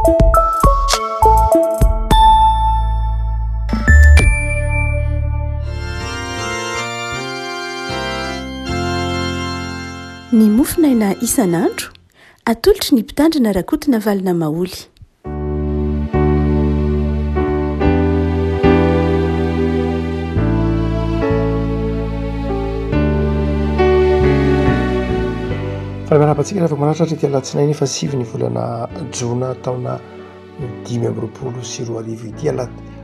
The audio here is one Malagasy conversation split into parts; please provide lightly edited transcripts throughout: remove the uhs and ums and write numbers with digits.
Ny mofonaina isan'andro, atolotry ny Mpitandrina Rakotonavalona Maholy. Fa miarahaba antsika rehefa manaritra hatrety alatsinainy faha sivy ny volana jona taona 2025 ity.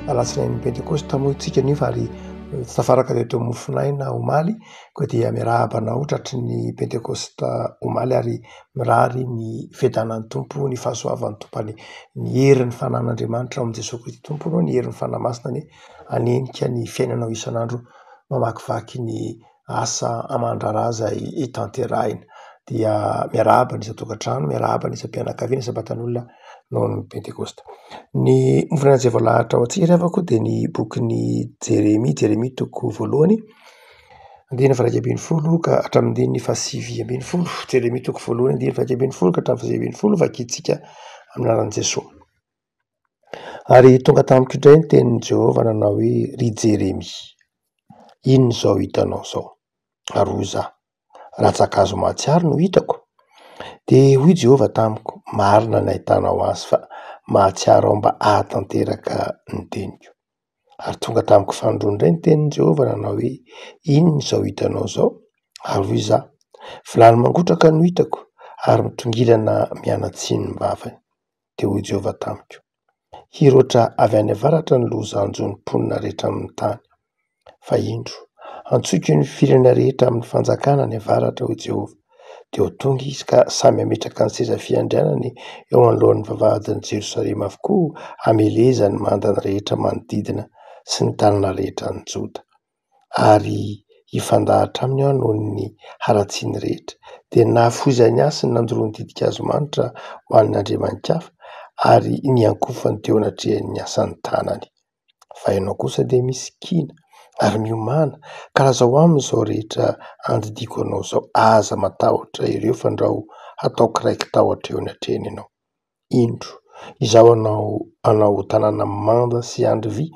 Alatsinain'ny Pentekosta moa isika nefa ary tsy tafaraka teto Mofonaina omaly koa dia miarahaba anao tratry ny Pentekosta omaly ary mirary ny fiadanan'ny Tompo, ny fahasoavan'ny Tompo ary ny herin'ny fanan'Andriamanitra ao amin'i Jesoa Kristy Tompo aloha, ny herin'ny Fanahy Masina anie hanenika ny fiainanao isan'andro mamakivaky ny asa aman-draharaha izay tanterahina. Dia miarahaba ny isan-tokantrano, miarahaba ny isam-pianakaviana, isam-batan'olona noho ny Pentekosta. Ny mofonaina izay voalahatra ho antsika ry havako dia ny bokin'i Jeremia, Jeremia toko voalohany. Andininy faha-11 ka hatramin'ny andininy faha-19. Jeremia toko voalohany andininy faha-11 ka hatramin'ny faha-19 vakintsika amin'ny anaran'i Jesoa. Ary tonga tamiko indray ny tenin'i Jehovah nanao hoe, Ry Jeremia, inona izao hitanao izao? Ary hoy izaho, Rantsan-kazo mahatsiaro no hitako. Dia hoy Jehovah tamiko, Marina ny ahitanao azy fa mahatsiaro aho mba hahatanteraka ny teniko. Ary tonga tamiko fanindroany indray ny tenin'i Jehovah nanao hoe, Inona izao hitanao izao? Ary hoy izaho, Vilany mangotraka no hitako, ary mitongilana mianatsiny ny vavany. Dia hoy Jehovah tamiko, Hiroatra avy any avaratra ny loza hanjo ny mponina rehetra amin'ny tany. Fa indro, hantsoiko ny firenena rehetra amin'ny fanjakana any avaratra, hoy Jehovah. Dia ho tonga izy ka samy hametraka ny seza fiandrianany eo anoloan'ny vavahadin'i Jerosalema avokoa hamelezany ny mandany rehetra manodidina sy ny tanana rehetra any Joda. Ary hifandahatra aminy aho noho ny haratsiany rehetra. Dia nahafoizany ahy sy nandoroany ditin-kazo manitra ho an'ny andriamani-kafa, ary niankofany teo anatrehan'ny asan'ny tanany. Fa ianao kosa dia misikina ary miomàna, ka lazao aminy izao rehetra andidiako anao izao, aza matahotra ireo fandrao hataoko raiki-tahotra eo anatrehany ianao. Indro, izaho hanao anao ho tanàna manda sy andry vy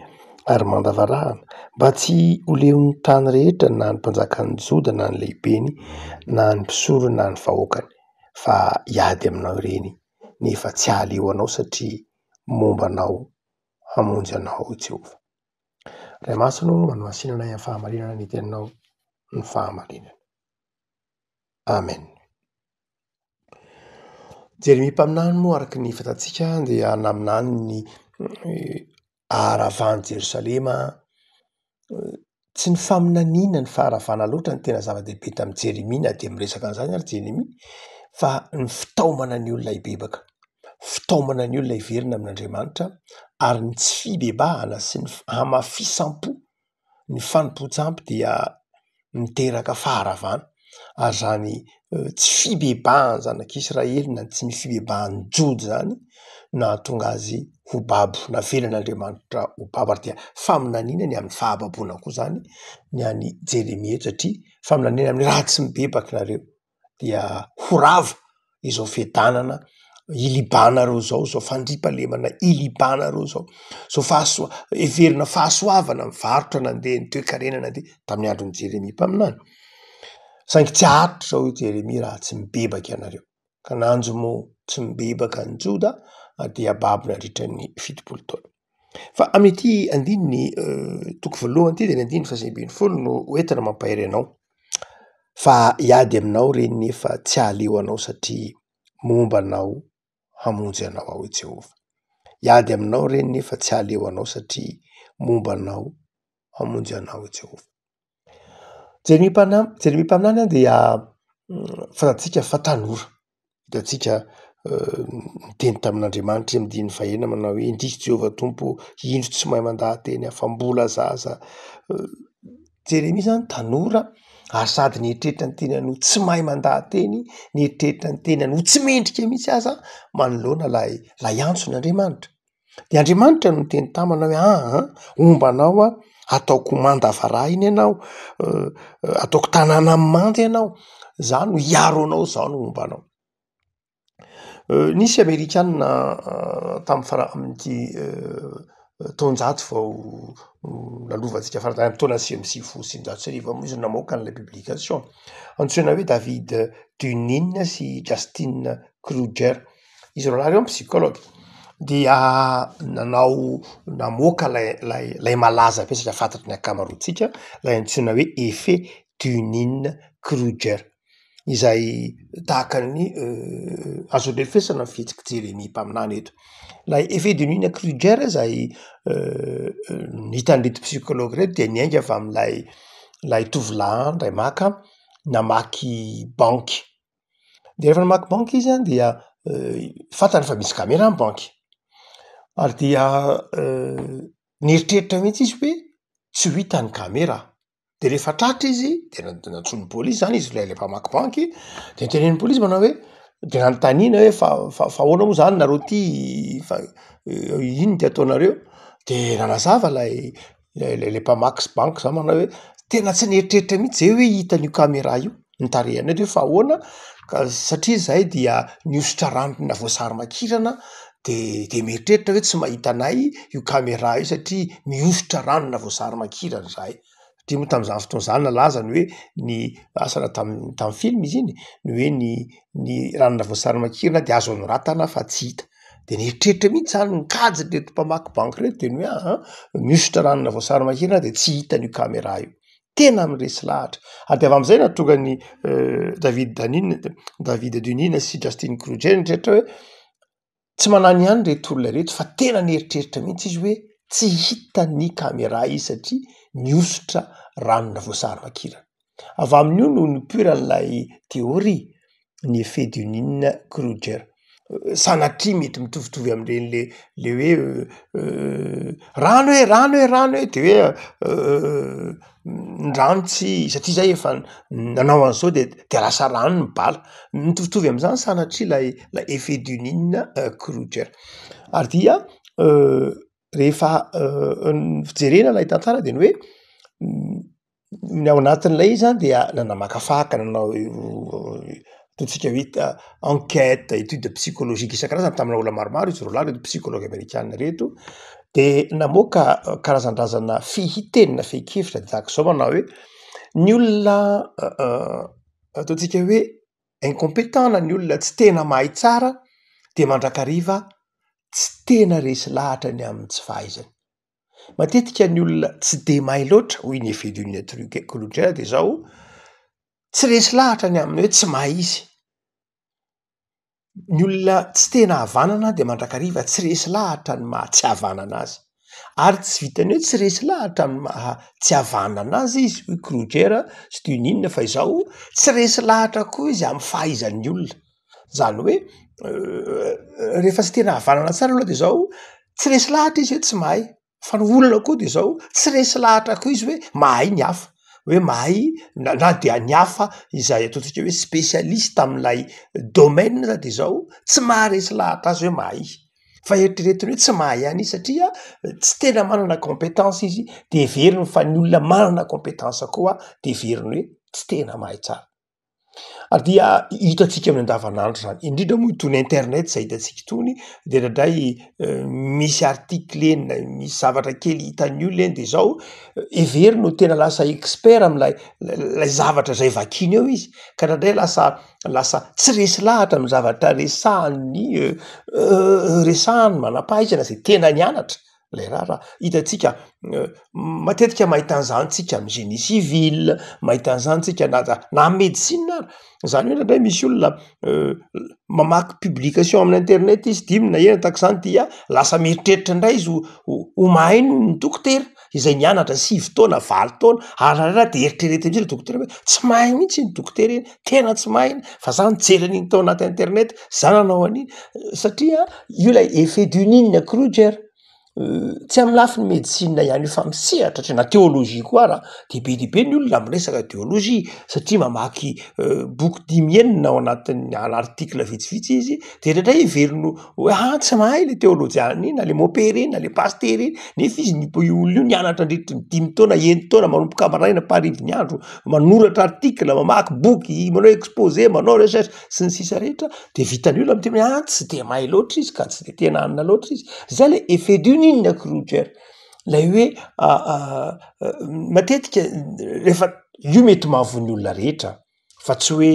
ary manda varahana, mba tsy ho leon'ny tany rehetra na ny mpanjakan'ny Joda na ny lehibeny na ny mpisorony na ny vahoakany, fa hiady aminao ireny, nefa tsy hahaleo anao satria momba anao hamonjy anao i Jehovah. Ray Masina ô, manohasina anay amin'ny fahamarinana ny teninao ny fahamarinana. Amen. Jeremia mpaminany moa araka ny fantatsika dia naminany ny haharavan'i Jerosalema. Tsy ny faminaniana ny faharavana loatra no tena zava-dehibe tamin'i Jeremia na dia miresaka an'izany ary Jeremia fa ny fitaomana ny olona hibebaka, fitaomana ny olona hiverina amin'Andriamanitra ary ny tsy fibebahana sy ny hamafisam-po ny fanompoan-tsampy dia miteraka faharavana ary izany tsy fibebahan'ny zanak'Israely na tsy ny fibebahan'ny Jody izany no nahatonga azy ho babo, navelan'Andriamanitra ho babo ary dia faminaniana ny amin'ny fahababoana koa izany ny an'i Jeremia eto satria faminaniana amin'ny raha tsy mibebaka nareo dia ho rava izao fiadanana ilibanareo izao, izao fandriampahalemana ilibanareo izao, izao fahasoa- heverina fahasoavana ny varotra nandeha, ny toekarena nandeha tamin'ny andron'i Jeremia mpaminany. Saingy tsy haharitra izao hoy Jeremia raha tsy mibebaka ianareo. Kananjo moa tsy mibebaka ny Joda dia babo nandritra ny 70 taona. Fa amin'ity andininy toko voalohany ity dia ny andininy faha 19 no hoentina mampahery anao. Fa hiady aminao ireny nefa tsy hahaleo anao satria momba anao hamonjy anao aho hoy Jehovah. Hiady aminao ireny nefa tsy hahaleo anao satria momba anao hamonjy anao i Jehovah. Jeremia mpaminany, Jeremia mpaminany dia fantatsika fa tanora. Hitantsika niteny tamin'Andriamanitra izy amin'ny andininy fahenina manao hoe indrisy Jehovah Tompo ô, indro tsy mahay mandaha-teny aho fa mbola zaza. Jeremia zany tanora ary sady nieritreritra ny tenany ho tsy mahay mandaha-teny, nieritreritra ny tenany ho tsy mendrika mihitsy aza manoloana ilay ilay antson'Andriamanitra. Dia Andriamanitra no niteny taminy hoe aa homba anao aho, ataoko manda varahina ianao, ataoko tanàna manda ianao, izaho no hiaro anao, izaho no homba anao. Nisy amerikana tamin'ny fara- amin'ity taonjato vao lalovantsika farany, any amin'ny taona 1999 moa izy no namoaka an'ilay publication, antsoina hoe David Dunning sy Justin Kruger. Izy roalahy ireo psychologue dia nanao namoaka lay lay lay malaza be saika fantatry ny ankamaroantsika, lay antsoina hoe effet Dunning Kruger, izay tahaka ny azo andrefesana ny fihetsik'i Jeremia mpaminany eto. Lay effet Dunning Kruger zay hitan'ireto psychologue reto de niainga avy am'lay lay tovolahy ndray maka namaky banky. De rehefa namaky banky izy an dia fantany fa misy camera ny banky, ary dia nieritreritra mihitsy izy hoe tsy ho hitan'ny camera. De rehefa tratra izy de nantsoin'ny polisy zany izy lay le mpamaky banky, de notenenin'ny polisy manao hoe, de nanontaniana hoe fa- fa- fa ahoana moa zany nareo ty fa ino ty ataonareo? De nanazava lay lay le mpamaky s- banky zany manao hoe tena tsy nieritreritra mihitsy zay hoe hitan'io camera io ny tarehanay de hoe fa ahoana ka satria zahay dia nihosotra ranona voasary makirana de de mieritreritra hoe tsy mahita anay io camera io satria mihosotra ranona voasary makirana zahay. Satria moa tam'zany fotoana zany nalaza ny hoe ny, asa raha tam- tam film izy iny, ny hoe ny ny ranona voasary makirana de azo anoratana fa tsy hita. De nieritreritra mihitsy zany nikajy reto mpamaky banky reto de ny hoe aha, mihosotra ranona voasary makirana de tsy hitan'io camera io. Tena miresy lahatra. Ary de avy am'zay nahatonga an'i David Dunning, David Dunning sy Justin Kruger nieritreritra hoe tsy manano ihany reto olona reto fa tena nieritreritra mihitsy izy hoe tsy hitan'ny camera izy satria nihosotra ranona voasary makirana. Avy amin'io no nipoiran'ilay théorie, ny effet Dunning Kruger. Sanatria mety mitovitovy am'ireny le le hoe rano e, rano e, rano e, de hoe ny rano tsy, satria zay efa nanao an'zao de de lasa rano ny bala. Mitovitovy am'zany sanatria lay lay effet Dunning Kruger. Ary dia rehefa jerena lay tantara de ny hoe ny ao anatin'ilay izy zany dia nanamakafaka, nanao ataontsika hoe enquête, étude psychologique isan-karazany tamina olona maromaro izy roalahy reto psychologue amerikana reto, de namoaka karazandrazana fehiteny na fehin-kevitra tahaka izao manao hoe ny olona ataontsika hoe incompétent na ny olona tsy tena mahay tsara de mandrakariva tsy tena resy lahatra ny amin'ny tsy fahaizany. Matetika ny olona tsy de mahay loatra, hoy ny effet Dunning Kruger de zao, tsy resy lahatra ny amin'ny hoe tsy mahay izy. Ny olona tsy tena havanana de mandrakariva tsy resy lahatra ny maha tsy havanana azy. Ary tsy vitan'ny hoe tsy resy lahatra amin'ny maha tsy havanana azy izy, hoy Kruger sy Dunning, fa izao tsy resy lahatra koa izy amin'ny fahaizan'ny olona. Zany hoe rehefa tsy tena havanana tsara aloha de zao, tsy resy lahatra izy hoe tsy mahay, fa ny olona koa de zao, tsy resy lahatra koa izy hoe mahay ny hafa, hoe mahay na na dia ny hafa izay ataontsika hoe spécialiste am'lay domaine aza de zao, tsy maharesy lahatra azy hoe mahay, fa eritreretiny hoe tsy mahay ihany izy satria tsy tena manana compétence izy, de heveriny fa ny olona manana compétence koa de heveriny hoe tsy tena mahay tsara. Ary dia hitantsika amin'ny andavanandro zany, indrindra moa itony internet zay hitantsika itony de indraindray misy article eny na misy zavatra kely hitan'ny olona eny de zao heveriny ho tena lasa expert am'lay lay zavatra zay vakiany eo izy, ka indraindray lasa lasa tsy resy lahatra amy zavatra resahan'ny resahan'ny manam-pahaizana zay tena nianatra. Lay raharaha hitantsika matetika mahita an'zany tsika amy génie civil, mahita an'zany tsika na da na amy médecine ara, zany hoe indraindray misy olona mamaky publication amin'ny internet izy dimy na enina tahaka zany dia lasa mieritreritra indray izy ho ho mahay noho ny dokotera izay nianatra sivy taona, valo taona, ary indraindray de eritreretiny mihitsy le dokotera hoe tsy mahay mihitsy iny dokotera iny, tena tsy mahay iny fa za nijery an'iny tao anaty internet, za nanao an'iny, satria io lay effet Dunning Kruger. Tsy amin'ny lafiny medecine ihany io fa misehatra hatrany na teolojia koa ara de be dia be ny olona miresaka teolojia satria mamaky boky dimy enina ao anatin'ny article vitsivitsy izy de indraindray heveriny hoe ah tsy mahay le teolojiana iny na le mopera iny na le pasitera iny nefa izy ny io olona io nianatra nandritry ny dimy taona enin-taona manomboka maraina mpaharivo ny andro manoratra article, mamaky boky, manao exposé, manao recherche sy ny sisa rehetra de vitan'ny olona miteny hoe ah tsy de mahay loatra izy ka, tsy de tena anona loatra izy, zay le effet du Dunning-Kruger, lay hoe matetika rehefa io mety mahavoa ny olona rehetra fa tsy hoe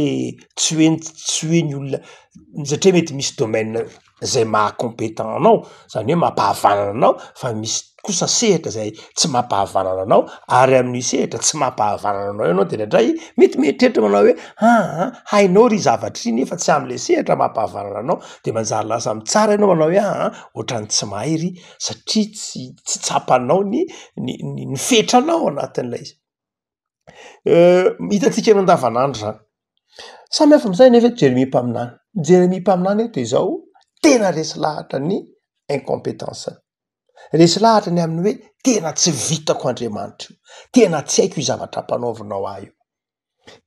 tsy hoe tsy hoe ny olona satria mety misy domaine zay maha compétent anao, zany hoe mampahavanana anao fa misy kosa sehatra zay tsy mampahavanana anao ary amin'io sehatra tsy mampahavanana anao ianao de indraindray mety mieritreritra manao hoe aa hainao ry zavatra ry nefa tsy am'le sehatra mampahavanana anao de manjary lasa mitsara ianao manao hoe aa ohatran'ny tsy mahay ry satria tsy tsy tsapanao ny ny ny fetranao anatin'ilay izy. Hitantsika eny andavanandro zany. Samy hafa am'zay anefa Jeremia mpaminany. Jeremia mpaminany eto de izao, tena resy lahatra ny incompetence-ny. Resy lahatra ny amin'ny hoe tena tsy vitako Andriamanitra io, tena tsy haiko io zavatra ampanaovinao ahy io,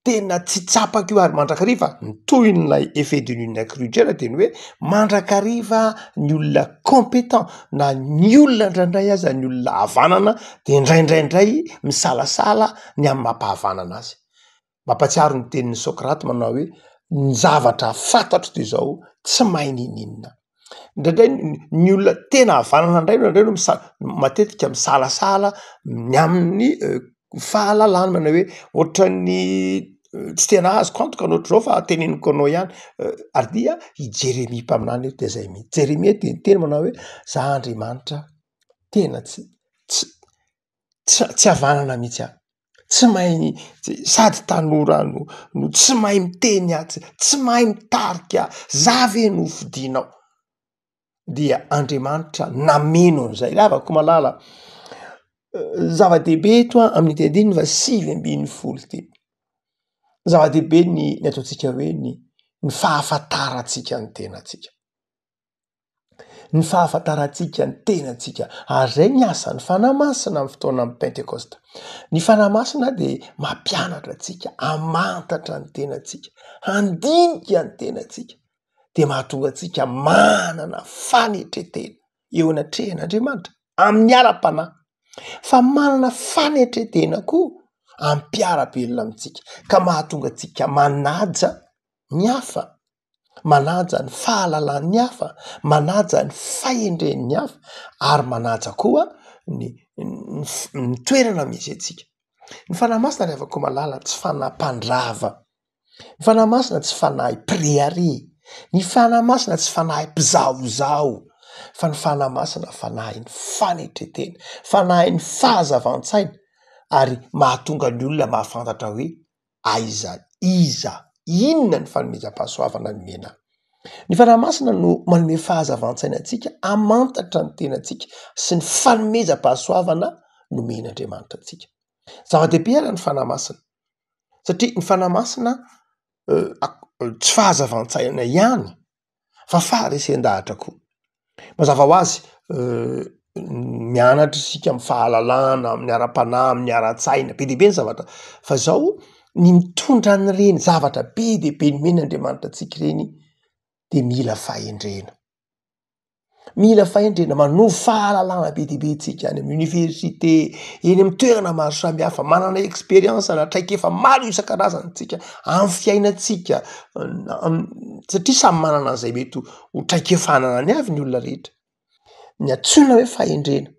tena tsy tsapako io ary mandrakariva ny tohin'ilay effet de Dunning-Kruger de ny hoe mandrakariva ny olona compétent na ny olona indraindray aza ny olona havanana de indraindraindray misalasala ny amin'ny mampahavanana azy. Mampatsiaro ny tenin'i Socrate manao hoe ny zavatra fantatro de zao tsy mahay n'inon'inona. Indraindray ny olona tena havanana indray indraindray no misa- matetika misalasala ny amin'ny fahalalana manao hoe ohatran'ny tsy tena azoko antoka ny ohatr'izao fa teneniko anao ihany ary dia i Jeremia mpaminany eto de zay mihitsy, Jeremia dia niteny manao hoe za Andriamanitra tena tsy tsy tsy tsy havanana mihitsy aho, tsy mahay sady tanora no no tsy mahay miteny aho, tsy tsy mahay mitarika aho, za ve no hofidinao? Dia Andriamanitra nameno an'izay. Ry havako malala, zava-dehibe eto an amin'ity andininy faha 19 ity, zava-dehibe ny ny ataontsika hoe ny ny fahafantarantsika ny tenantsika. Ny fahafantarantsika ny tenantsika, ary izay ny asan'ny Fanahy Masina amin'ny fotoanan'ny Pentekosta. Ny Fanahy Masina dia mampianatra antsika hamantatra ny tenantsika, handinika ny tenantsika, dia mahatonga antsika manana fanetren-tena eo anatrehan'Andriamanitra amin'ny ara-panahy, fa manana fanetren-tena koa amin'ny mpiara-belona amintsika, ka mahatonga antsika manaja ny hafa. manaja ny fahalalan'ny hafa, manaja ny fahendren'ny hafa ary manaja koa ny ny toerana misy antsika. Ny Fanahy Masina ry havako malala tsy fanahy mpandrava, ny Fanahy Masina tsy fanahy mpirehareha, ny Fanahy Masina tsy fanahy mpizahozaho fa ny Fanahy Masina fanahin'ny fanetren-tena, fanahin'ny fahazavan-tsaina ary mahatonga ny olona mahafantatra hoe aiza, iza, inona ny fanomezam-pahasoavana nomena ahy. Ny Fanahy Masina no manome fahazavan-tsaina antsika hamantatra ny tenantsika sy ny fanomezam-pahasoavana nomen'Andriamanitra antsika. Zava-dehibe ary ny Fanahy Masina satria ny Fanahy Masina tsy fahazavan-tsaina ihany fa faharesen-dahatra koa. Mazava ho azy, mianatra isika amin'ny fahalalana, amin'ny ara-panahy, amin'ny ara-tsaina, be dia be ny zavatra fa zao ny mitondra an'ireny zavatra be dia be nomen'Andriamanitra antsika ireny de mila fahendrena. Mila fahendrena, manovo fahalalana be dia be tsika any amin'ny oniversite, eny amin'ny toerana maro samihafa, manana experience na traikefa maro isan-karazany tsika amin'ny fiainantsika, satria samy manana an'izay mety ho traikefa ananany avy ny olona rehetra. Ny antsoina hoe fahendrena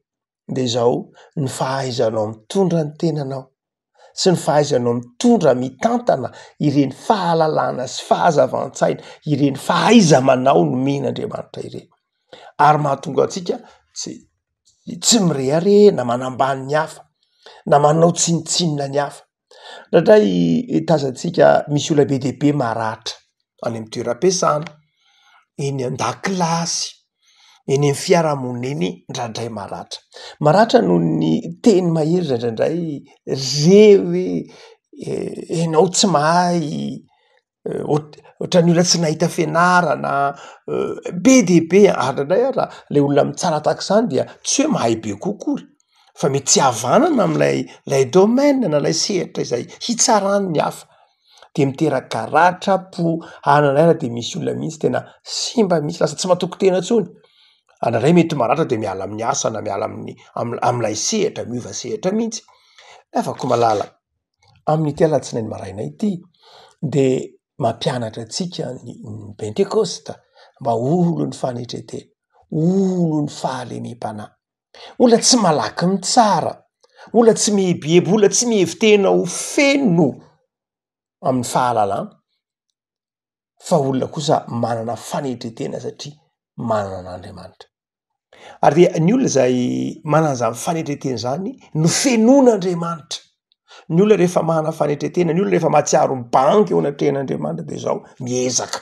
de izao, ny fahaizanao mitondra ny tenanao sy ny fahaizanao mitondra mitantana ireny fahalalana sy fahazavan-tsaina ireny fahaiza-manao nomen'Andriamanitra ireny ary mahatonga antsika tsy tsy mirehareha na manambany ny hafa na manao tsinontsinona ny hafa. Indraindray tazantsika misy olona be dia be maratra any amin'ny toeram-piasana, eny an-dakilasy, eny amin'ny fiarahamonina eny indraindray maratra. Maratra noho ny teny mahery izay indraindray re hoe enao tsy mahay. Ohatran'ny olona tsy nahita fianarana, be dia be ary indraindray ara le olona mitsara tahaka izany dia tsy hoe mahay be koa akory fa mety tsy havanana am'lay lay domaine na lay sehatra izay hitsarany ny hafa, de miteraka ratram-po ary indraindray ara de misy olona mihitsy tena simba mihitsy, lasa tsy matoky tena intsony, ary indraindray mety maratra de miala amin'ny asa na miala amin'ny am'lay sehatra, miova sehatra mihitsy. Ry havako malala, amin'ity alatsinainy maraina ity de mampianatra antsika ny pentekosta mba ho olon'ny fanetren-tena, olon'ny fahalemem-panahy, olona tsy malaky mitsara, olona tsy mieboebo, olona tsy mihevi-tena ho feno amin'ny fahalalana fa olona kosa manana fanetren-tena satria manana an'Andriamanitra. Ary dia ny olona izay manana izany fanetren-tena izany no fenoin'Andriamanitra. Ny olona rehefa manana fanetren-tena, ny olona rehefa mahatsiaro mibango eo anatrehan'Andriamanitra de zao, miezaka.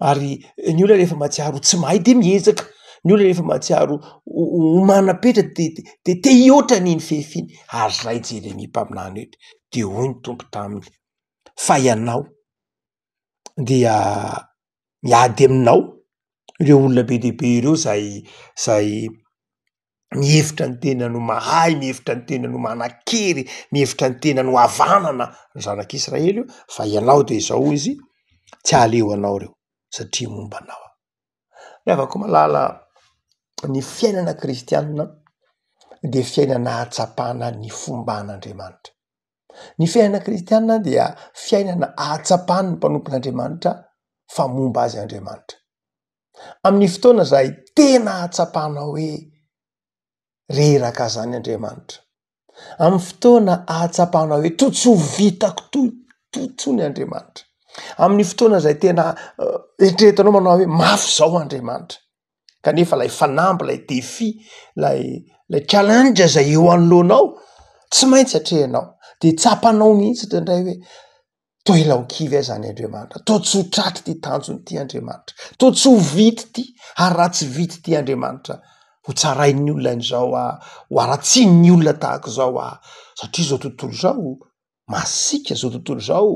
Ary ny olona rehefa mahatsiaro tsy mahay de miezaka, ny olona rehefa mahatsiaro ho manam-petra de de te hihoatra an'iny fefy iny. Ary zay Jeremia mpaminany eto, de hoy ny Tompo taminy, fa ianao dia miady aminao ireo olona be dia be ireo zay zay mihevitra ny tenany ho mahay, mihevitra ny tenany ho manan-kery, mihevitra ny tenany ho havanana ny zanak'israely io, fa ianao de izao hoy izy, tsy hahaleo anao ireo satria momba anao aho. Ry havako malala, ny fiainana kristianina dia fiainana ahatsapana ny fomban'Andriamanitra. Ny fiainana kristianina dia fiainana ahatsapan'ny mpanompon'Andriamanitra fa momba azy Andriamanitra. Amin'ny fotoana izay tena ahatsapanao hoe reraka zany Andriamanitra, amin'ny fotoana ahatsapanao hoe toa tsy ho vitako toy toy intsony Andriamanitra, amin'ny fotoana izay tena eritreretinao manao hoe mafy izao Andriamanitra, kanefa lay fanamby, lay défi, lay lay challenge zay eo anoloanao tsy maintsy atrehinao, de tsapanao mihitsy indraindray hoe toa ela ho kivy aho zany Andriamanitra, toa tsy ho tratry ity tanjona ity Andriamanitra, toa tsy ho vita ity, ary raha tsy vita ity Andriamanitra, ho tsarain'ny olona an'izao aho, ho haratsian'ny olona tahaka izao aho, satria izao tontolo izao masiaka, zao tontolo izao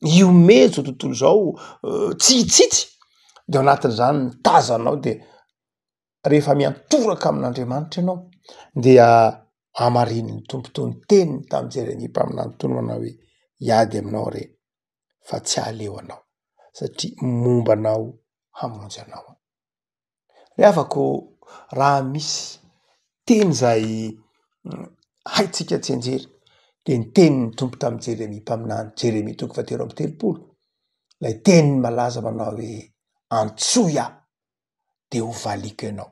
hihomehy, zao tontolo izao tsy hitsitsy, de ao anatin'izany ny tazanao de rehefa miantoraka amin'Andriamanitra ianao dia hamarinin'ny Tompo toy ny teniny tamin'i Jeremia mpaminany toy ny manao hoe hiady aminao re fa tsy hahaleo anao satria momba anao hamonjy anao aho. Ry havako, raha misy teny izay haintsika tsianjery dia ny tenin'ny Tompo tamin'i Jeremia mpaminany, Jeremia toko fahatelo amby telopolo, ilay teniny malaza manao hoe antsoy aho de ho valiako ianao,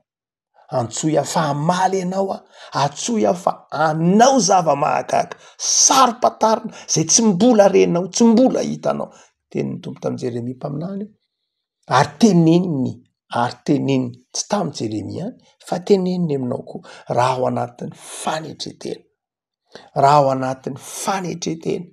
antsoy aho fa hamaly anao aho, antsoy aho fa hanao zava-mahagaga, saro-pantarina izay tsy mbola renao, tsy mbola hitanao. Tenin'ny Tompo tamin'i Jeremia mpaminany io. Ary teneniny, ary teneniny, tsy tamin'i Jeremia ihany fa teneniny aminao koa raha ao anatin'ny fanetren-tena, raha ao anatin'ny fanetren-tena,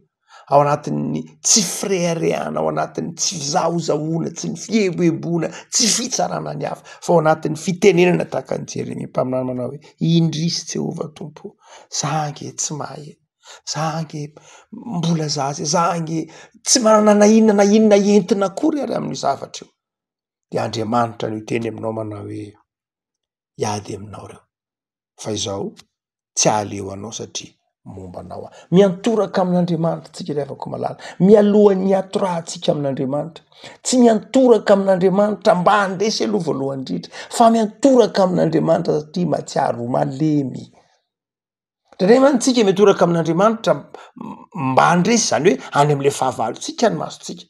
ao anatin'ny tsy fireharehana, ao anatin'ny tsy fizahozahoana, tsy ny fieboeboana, tsy fitsarana ny hafa, fa ao anatin'ny fitenenana tahaka an'i Jeremia mpaminany manao hoe indrisy Jehovah Tompo ô, za ange tsy mahay e! Za ange mbola zaza e, za ange tsy manana na inona na inona entina akory ary amin'io zavatra io. De Andriamanitra no hiteny aminao manao hoe hiady aminao ireo fa izao tsy hahaleo anao satria momba anao aho. Miantoraka amin'Andriamanitra tsika ry havako malala, mialohan'ny hiatorahantsika amin'Andriamanitra. Tsy miantoraka amin'Andriamanitra mba handresy aloha voalohany indrindra fa miantoraka amin'Andriamanitra satria mahatsiaro ho malemy. Indraindray mantsy tsika mitoraka amin'Andriamanitra mba handresy, izany hoe any amin'ilay fahavalontsika ny masontsika.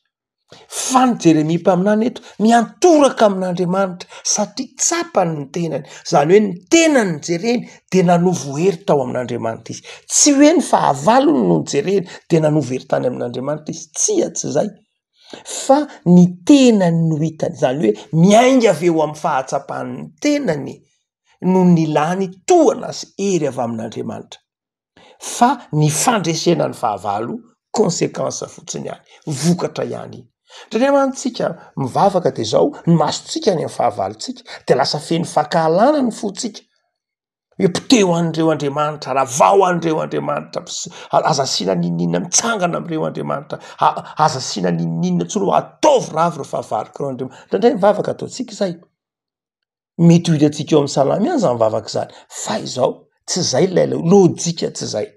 Fa ny Jeremia mpaminany eto miantoraka amin'Andriamanitra satria tsapany ny tenany, izany hoe ny tenany no jereny de nanovo hery tao amin'Andriamanitra izy. Tsy hoe ny fahavalony no nojereny de nanovo hery tany amin'Andriamanitra izy, tsia tsy izay fa ny tenany no hitany, izany hoe miainga avy eo amin'ny fahatsapan'ny tenany no nilany tohana sy hery avy amin'Andriamanitra fa ny fandresena ny fahavalo consequence fotsiny ihany, vokatra ihany iny. Indraindray mantsy tsika mivavaka de zao ny masontsika any amin'ny fahavalontsika de lasa feno fankahalana ny fontsika. Hoe poteho an'ireo Andriamanitra, ravao an'ireo Andriamanitra, aza asiana n'inon'inona mitsangana amin'ireo Andriamanitra, aza asiana n'inon'inona intsony fa ataovy rava ireo fahavaloko ireo Andriamanitra. Indraindray ny vavaka ataontsika izay. Mety ho hitantsika eo amin'ny salamo ihany izany vavaka izany, fa izao, tsy izay ilay lojika tsy izay.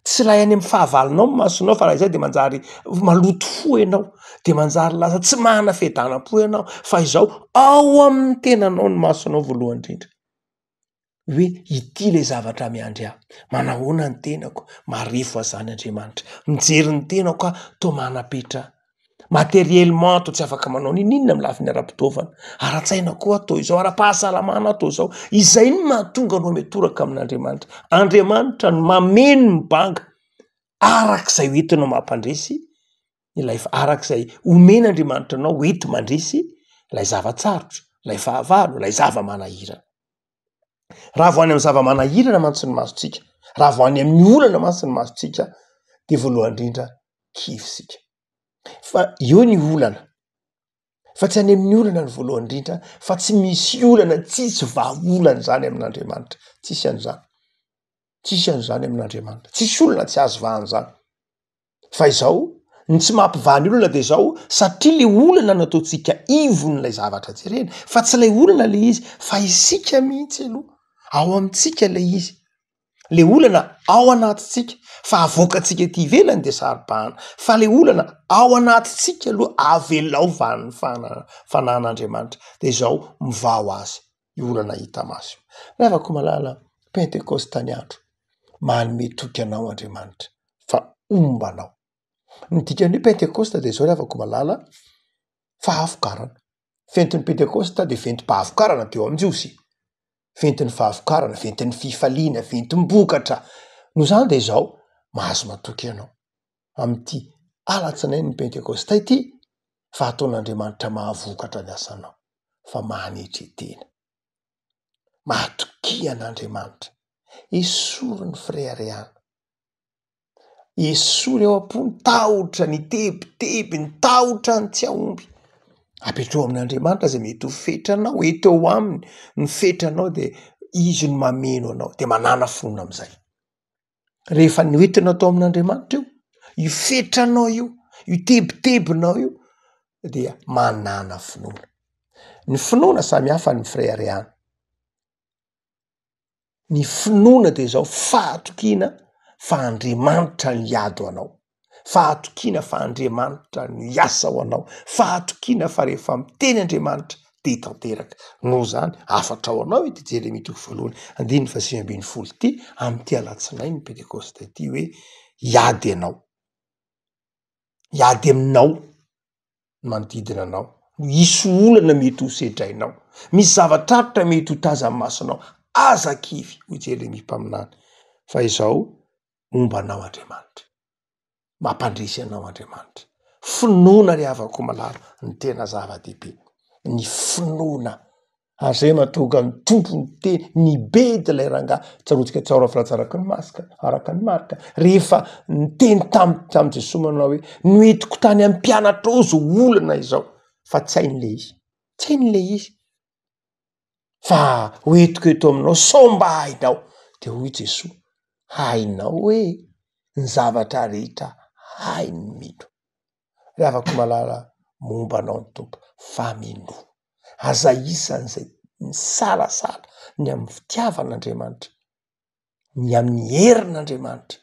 Tsy ilay any amin'ny fahavalonao ny masonao fa raha izay dia manjary maloto fo ianao, dia manjary lasa tsy manana fiadanam-po ianao, fa izao ao amin'ny tenanao ny masonao voalohany indrindra. Hoe ity ilay zavatra miandry ahy, manahoana ny tenako, marefo aho izany Andriamanitra, mijery ny tenako aho toa manam-petra Materiellement toa tsy afaka manao n'inon'inona amin'ny lafiny ara-pitaovana, ara-tsaina koa toa izao, ara-pahasalamana toa izao. Izay no mahatonga anao mitoraka amin'Andriamanitra. Andriamanitra no mameno ny banga arak'izay ho entinao mampandresy ilay, arak'izay omen'Andriamanitra anao ho enti-mandresy ilay zava-tsarotra, ilay fahavalo, ilay zava-manahirana. Raha vao any amin'ny zava-manahirana mantsy ny masontsika, raha vao any amin'ny olana mantsy ny masontsika dia voalohany indrindra kivy isika. Fa eo ny olana, fa tsy any amin'ny olana ny voalohany indrindra fa tsy misy olana, tsisy vahaolana izany amin'Andriamanitra, tsisy an'izany, tsisy an'izany amin'Andriamanitra, tsisy olana tsy azo vahana izany. Fa izao, ny tsy mampivaha ny olana de izao, satria le olana no ataontsika ivon'ilay zavatra jerena, fa tsy ilay olana le izy, fa isika mihitsy aloha, ao amintsika le izy, le olana ao anatintsika, fa avoakantsika ety ivelany de saro-bahana, fa le olana ao anatintsika aloha avelao vahan'ny fana- fanahin'Andriamanitra, de izao mivaha ho azy io olana hita maso io. Ry havako malala, Pentekosta ny andro, manome toky anao Andriamanitra fa homba anao. Ny dikan'ny hoe Pentekosta dia izao ry havako malala, fahavokarana. Fentin'ny Pentekosta dia ventim-pahavokarana teo amin'ny Jiosy. Ventin'ny fahavokarana, ventin'ny fifaliana, ventim-bokatra. Noho izany dia izao, mahazo matoky ianao amin'ity alatsinain'ny Pentekosta ity fa ataon'Andriamanitra mahavokatra ny asanao, fa manetre tena. Matokia an'Andriamanitra. Esory ny fireharehana. Esory ao am-po ny tahotra, ny tebiteby, ny tahotra ny tsy hahomby. Apetraho amin'Andriamanitra izay mety ho fetranao, eto eo aminy ny fetranao dia izy no mameno anao, dia manàna finoana amin'izay. Rehefa noentinao tao amin'Andriamanitra io, io fetranao io, io tebitebinao io dia manàna finoana. Ny finoana samy hafa ny fireharehana. Ny finoana dia izao fahatokiana fa Andriamanitra no hiady ho anao, fahatokiana fa Andriamanitra no hiasa ho anao, fahatokiana fa rehefa miteny Andriamanitra dia tanteraka. Noho izany, hafatra ho anao ity Jeremia toko voalohany andininy faha-19 ity amin'ity alatsinain'ny Pentekosta ity hoe hiady ianao, hiady aminao ny manodidina anao, hisy olana mety ho sedrainao, misy zava-tsarotra mety ho tazan'ny masonao, aza kivy hoy Jeremia mpaminany fa izao momba anao Andriamanitra. Mampandresy anao Andriamanitra. Finoana ry havako malala ny tena zava-dehibe. Ny finoana. Ary zay mahatonga ny Tompo niteny, nibedy ilay rangahy. Tsaroantsika tsara fa ratsy araka ny masika, araka ny marika. Rehefa niteny tam-, tamin'i Jesoa manao hoe, noentiko tany amin'ny mpianatrao izao olana izao. Fa tsy hainy le izy. Tsy hainy le izy. Fa hoentiko eto aminao sao mba hainao. De hoy Jesoa, hainao hoe ny zavatra rehetra hain'ny mino. Ry havako malala, momba anao ny Tompo fa minoa. Aza isan'izay misalasala ny amin'ny fitiavan'Andriamanitra. ny amin'ny herin'Andriamanitra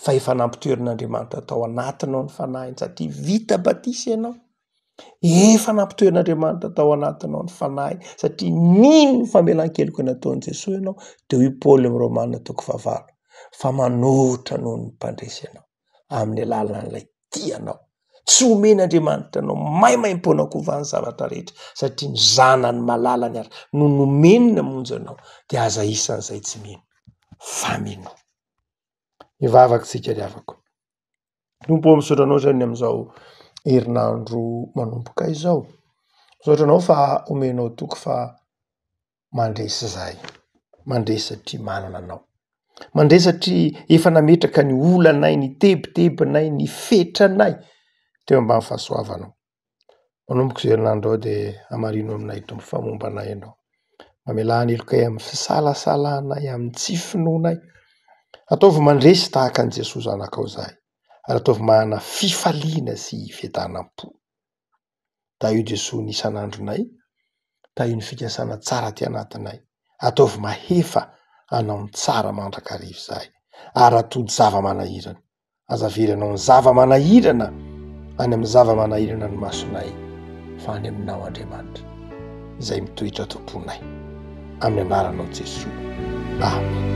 fa efa nampitoerin'Andriamanitra tao anatinao ny fanahiny satria vita batisa ianao, efa nampitoerin'Andriamanitra tao anatinao ny fanahiny satria nino ny famelan-keloka nataon'i Jesoa ianao, de hoy Paoly amin'ny Romana toko fahavalo fa manoatra noho ny mpandresy ianao amin'ny alalan'ilay tia anao. Tsy omen'Andriamanitra anao maimaimpoana koa va ny zavatra rehetra satria ny zanany malalany ary no nomeny namonjy anao dia aza isan'izay tsy mino fa minoa. Hivavaka isika ry havako. Tompo ô, misaotra anao izany amin'izao herinandro manomboka izao. Misaotra anao fa omenao toky fa mandresy izahay, mandresy satria manana anao, mandresy satria efa nametraka ny olanay, ny tebitebinay, ny fetranay teo ambany fahasoavanao. Manomboka izao herinandro izao dia hamarino aminay Tompo fa momba anay ianao. Mamelà ny helokay amin'ny fisalasalanay, amin'ny tsy finoanay. Ataovy mandresy tahaka an'i Jesoa Zanakao izahay, ary ataovy manana fifaliana sy fiadanam-po. Tahio Jesoa ny isan'andronay, tahio ny fikasana tsara aty anatinay. Ataovy mahefa hanao ny tsara mandrakariva izahay, ary raha tojo zava-manahirana, Aza avelanao ny zava-manahirana any amin'ny zava-manahirana ny masonay fa any aminao Andriamanitra izay mitoetra ato am-ponay. Amin'ny anaranao Jesoa. Amen.